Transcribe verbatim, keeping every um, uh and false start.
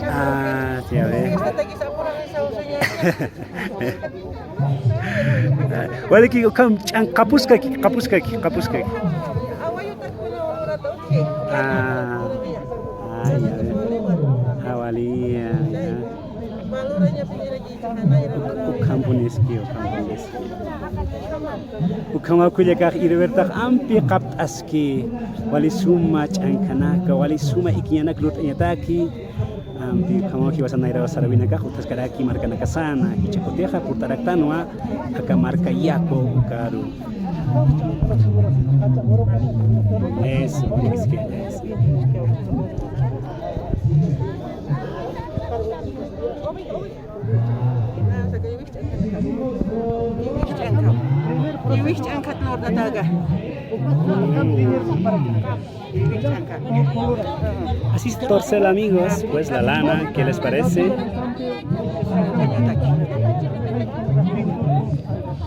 Ah, sí, a ver. Waliki, ukham ch'an qapuskaki, qapuskaki, qapuskaki. Ah, ay, ay. Ah, wali, ya, ya. Ukhampuniski, ukhampuniski. Ukhamaw kullakax Heribertax ampi qapt'aski, wali suma ch'ankanaka, wali suma ikiñanak lurt'añataki. Ampi ukhamaw jiwasan nayraw sarawinakax utjaskaraki markanakasana, jichha kutixa purt'araktanwa aka marka yaku ukaru. Eso, es que, eso. Iwij ch'ankat lurt'ataga. Así es, Torcel, amigos, pues la lana, ¿qué les parece?